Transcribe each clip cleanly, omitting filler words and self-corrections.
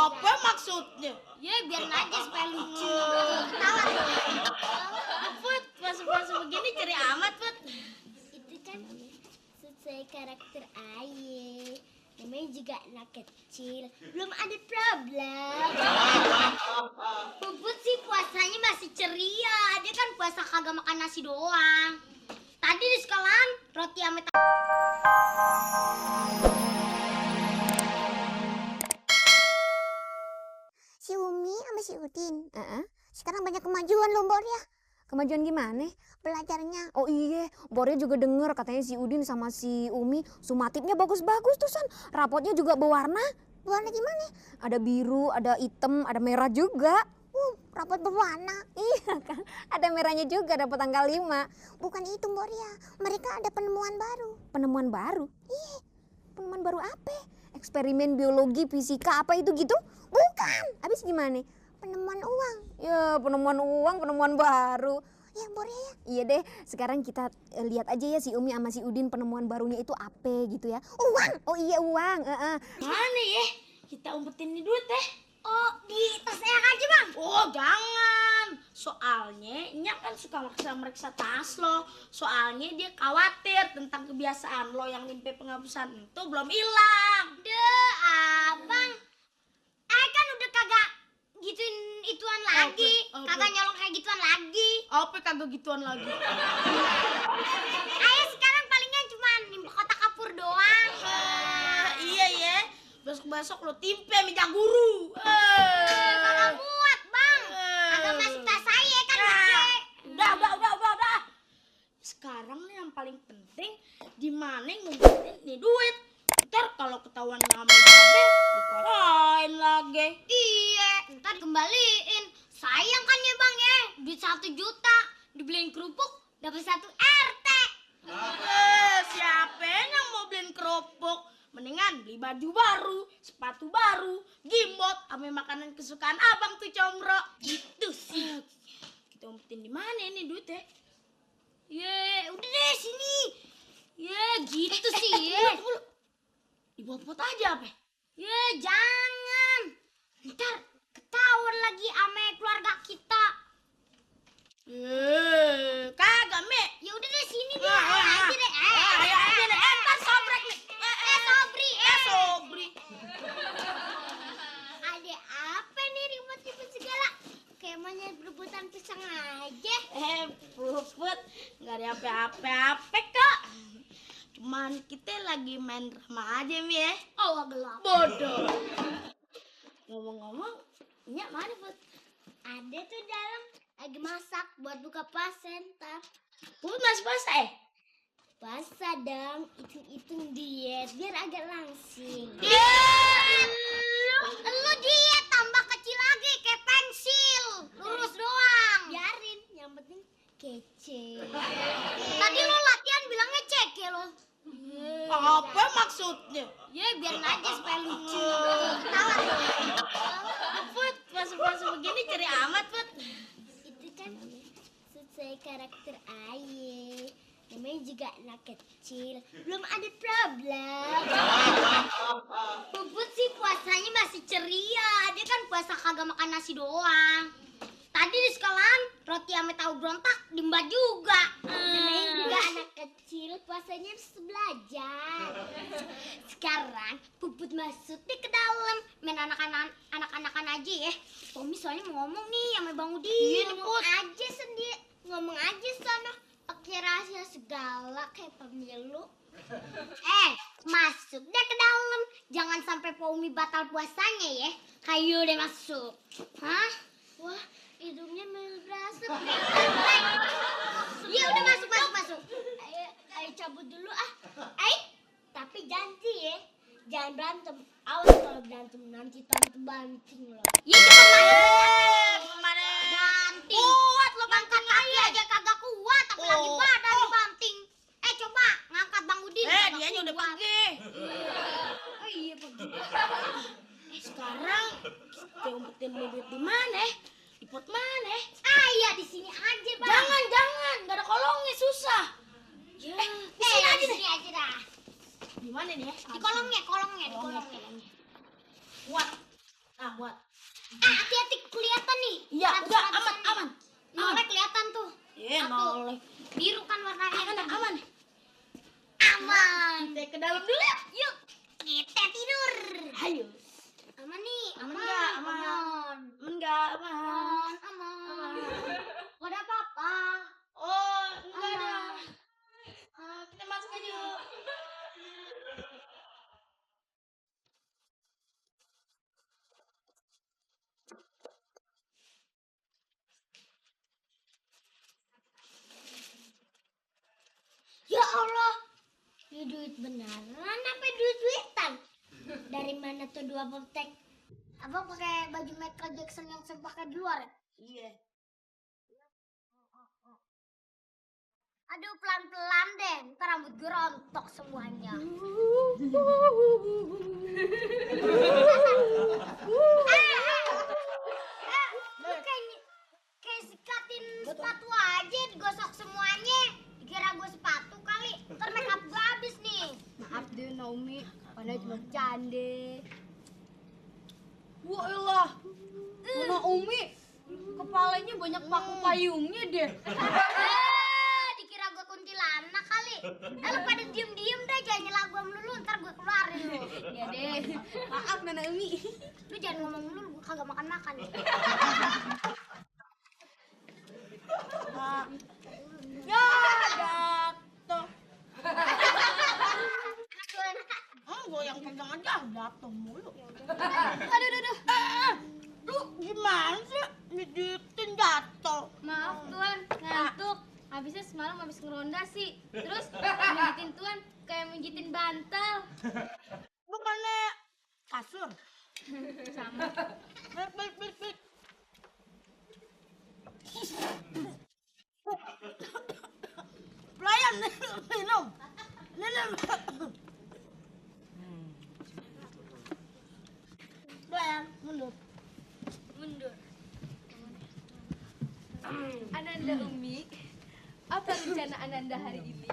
Apa maksudnya? Ya biar aja supaya lucu. Tawa dong. Put, masuk-masuk begini ceri amat, Put. Itu kan sesuai karakter Aye. Namanya juga anak kecil. Belum ada problem. Puput sih puasanya masih ceria. Dia kan puasa kagak makan nasi doang. Tadi di sekolahan roti ame Si Umi sama si Udin. Sekarang banyak kemajuan loh, Bor ya. Kemajuan gimana? Belajarnya. Oh iya, Bornya juga denger katanya si Udin sama si Umi sumatifnya bagus-bagus tuh San. Rapotnya juga berwarna. Warna gimana? Ada biru, ada hitam, ada merah juga. Rapot berwarna. Iya kan, ada merahnya juga dapat tanggal 5. Bukan itu, Bor ya. Mereka ada penemuan baru. Penemuan baru? Iya. Penemuan baru apa? Eksperimen biologi, fisika apa itu gitu? Bukan. Habis gimana? Penemuan uang. Ya penemuan uang, penemuan baru. Ya, Bor ya. Iya deh, sekarang kita lihat aja ya si Umi sama si Udin penemuan barunya itu apa gitu ya. Uang. Oh iya uang. Mana ya? Kita umpetin nih duit teh. Oh, di tas Eyang aja, Bang. Oh jangan, soalnya Nyak kan suka meriksa tas lo. Soalnya dia khawatir tentang kebiasaan lo yang nimpe penghapusan itu belum hilang. Deh, Abang. Kan udah kagak gituin ituan lagi. Apa? Kagak nyolong kayak gituan lagi. Apa kagak gituan lagi? Sekarang palingan cuma nimbuk kotak kapur doang. Iya ya, besok-besok lo timpe meja guru. Kagak muat, Bang. Kagak masuk tas saya kan gede. Udah. Sekarang nih yang paling penting di mana ngumpetin nih duit. Ntar kalau ketahuan sama babe diparahin lagi. Iya, ntar kembaliin. Sayang kan ya, Bang ya. Duit 1 juta dibeliin kerupuk dapat 1 RT. Siapa yang mau beliin kerupuk? Mendingan beli baju baru, sepatu baru, gimbot, sama makanan kesukaan abang tuh Comro. Gitu sih. Kita umpetin di mana ini duitnya? Udah deh sini. Gitu sih ya. Tunggu. Dibopot aja apa? Jangan. Ntar ketahuan lagi sama keluarga kita. Kagak, Me. Ya udah deh sini deh. Aja deh. Ayo aja deh. Ntar sobrek nih. Sobri. Sobri. Ada apa nih ribut-ribut segala? Kayak monyet berebutan pisang aja. Puput. Nggak ada apa-apa kok. Cuman kita lagi main drama aja, Mi ya. Oh, gelap. Bodoh. Ngomong-ngomong, Nyak mana, Put? Ada tuh dalam lagi masak buat buka puasa ntar. Put masih puasa Puasa dong, hitung-hitung diet biar agak langsing. Lu diet tambah kecil lagi kayak pensil, lurus doang. Biarin, yang penting kece. Tadi lu latihan bilangnya ceke lo. Apa maksudnya? Ya biar aja supaya lucu. Tawa dong. Put, masuk-masuk begini ceri amat, Put. Itu kan sesuai karakter Aye. Namanya juga anak kecil. Belum ada problem. Puput sih puasanya masih ceria. Dia kan puasa kagak makan nasi doang. Tadi di sekolahan roti ame tahu berontak dimba juga. Namanya juga anak kecil, puasanya harus belajar. Sekarang Puput masuk deh ke dalam main anak-anakan aja ya. Tommy soalnya mau ngomong nih sama Bang Udin. Iya, Ngomong aja sendiri, ngomong aja sana. Pakai rahasia segala kayak pemilu. Masuk deh ke dalam. Jangan sampai Pomi batal puasanya ya. Kayu deh masuk. Hah? Wah, hidungnya berasap. Ya udah masuk. Ayo cabut dulu ah. Tapi janji ya. Jangan berantem. Awas kalau berantem nanti tante banting loh. Ya Kemana? banting. Kuat lo Ngangkat kaki aja kagak kuat, apalagi badan dibanting. Coba ngangkat Bang Udin. kagak Dianya udah kuat. pergi. Oh iya pergi. Sekarang kita umpetin duit di mana? Di pot mana? Iya di sini aja Bang. Jangan, nggak ada kolongnya susah. Di sini aja sini aja dah. Di mana nih ya? Di kolongnya. Kuat. Ah, buat. Hati-hati kelihatan nih. Iya, udah aman, aman. Noleh kelihatan tuh. Iya, Satu. noleh. Biru kan warnanya. Aman, aman. Aman. Kita ke dalam dulu ya. Yuk, kita tidur. Ayo. Aman nih. Aman nggak? Aman. Aman nggak? Aman. Aman. Gak ada apa-apa. Oh, enggak ada. Aman. Kita masuk aja yuk. Ya Allah. Ini duit beneran apa duit-duitan? Dari mana tuh dua boptek? Abang pakai baju Michael Jackson yang saya pakai di luar ya? Iya. Aduh pelan-pelan deh, ntar rambut gue rontok semuanya. Lu kayak sikatin sepatu aja, digosok semuanya. Dikira gue sepatu kali, ntar makeup gue habis nih. Maaf deh Naomi, padahal cuma bercanda. Wah elah. Mana Umi? Kepalanya banyak paku payungnya deh. Dikira gue kuntilanak kali. Lu pada diem-diem deh, jangan nyela gue melulu, ntar gue keluarin lu. Ya deh, maaf Nana Umi. Lu jangan ngomong melulu, gue kagak makan-makan. Ya, jatuh. Gue yang pegang aja jatuh mulu. Aduh. Lu gimana sih? Didikin jatuh. Maaf Tuan, ngantuk. Habisnya semalam habis ngeronda sih. Terus mijitin Tuan kayak mijitin bantal. Bukannya kasur. Sama. Balik. Pelayan, minum. Pelayan, mundur. Ananda Umi, apa rencana Ananda hari ini?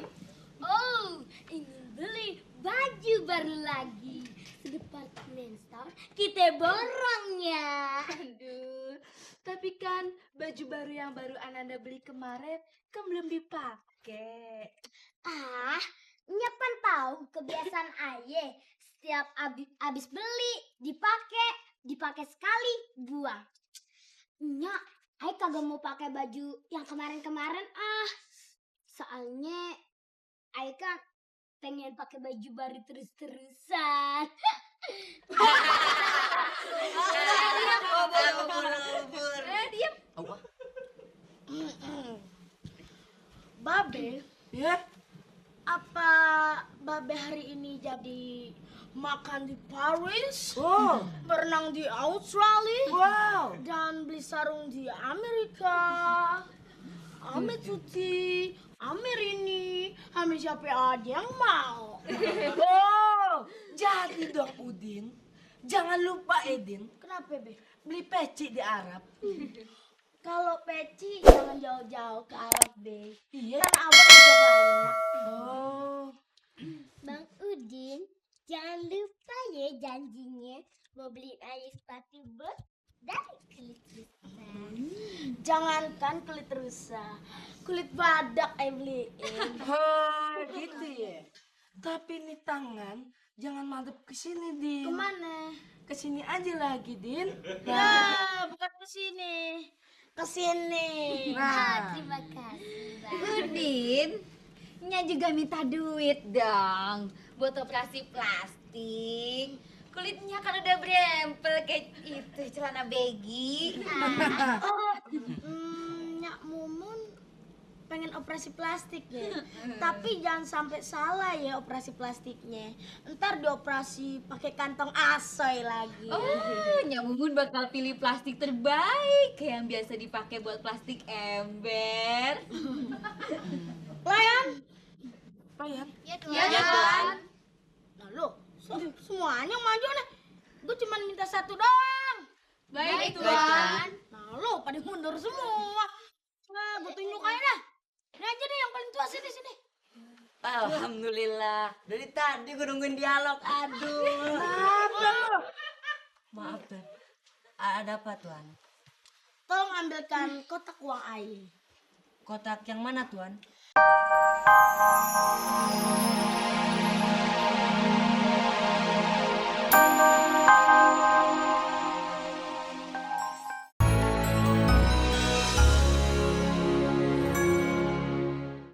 Oh, ingin beli baju baru lagi. Ke departemen store kita borongnya. Aduh, tapi kan baju baru yang baru Ananda beli kemarin kan belum dipakai. Ah, nyapan tahu kebiasaan aye. Setiap abis beli, dipakai sekali, buang. Nyak, aye kagak mau pakai baju yang kemarin-kemarin soalnya aye kan pengen pakai baju baru terus-terusan. Diam. Babe, Ya, apa Babe hari ini jadi makan di Paris, oh, berenang di Australia, wow, dan beli sarung di Amerika, ame cuti, ame ini, ame siapa aja yang mau. oh, jadi dong Udin, jangan lupa Edin Kenapa, Be? beli peci di Arab. Kalau peci jangan jauh-jauh ke Arab, Be. Iya. Kan abang juga banyak. Oh, Bang Udin, jangan lupa ya janjinya mau beli air sepatu bot dari kulit rusa. Jangankan kulit rusa, kulit badak beliin. gitu ya. Tapi ini tangan jangan madep ke sini, Din. Kemana? Ke sini aja lagi, Din. Ya, bukan ke sini. Ke sini. Nah, Terima kasih, Bang. Udin, Nya juga minta duit dong buat operasi plastik. Kulitnya kan udah berempel kayak itu celana baggy. Oh, Nyak Mumun pengen operasi plastik ya. Tapi jangan sampai salah ya operasi plastiknya. Ntar dioperasi pakai kantong asoy lagi. Oh, Nya Mumun bakal pilih plastik terbaik kayak yang biasa dipakai buat plastik ember. Layan. Payan. Ya, Ya kan? Nah lo, semuanya maju nih. Gue cuma minta satu doang. Baik, Tuan. Nah lo pada mundur semua. Nah, gue tunjuk aja dah. Ini aja deh yang paling tua sini. Alhamdulillah. Dari tadi gue nungguin dialog. Aduh. Apa lo? Maaf, Dan. ada apa Tuan? Tolong ambilkan kotak uang air. Kotak yang mana Tuan?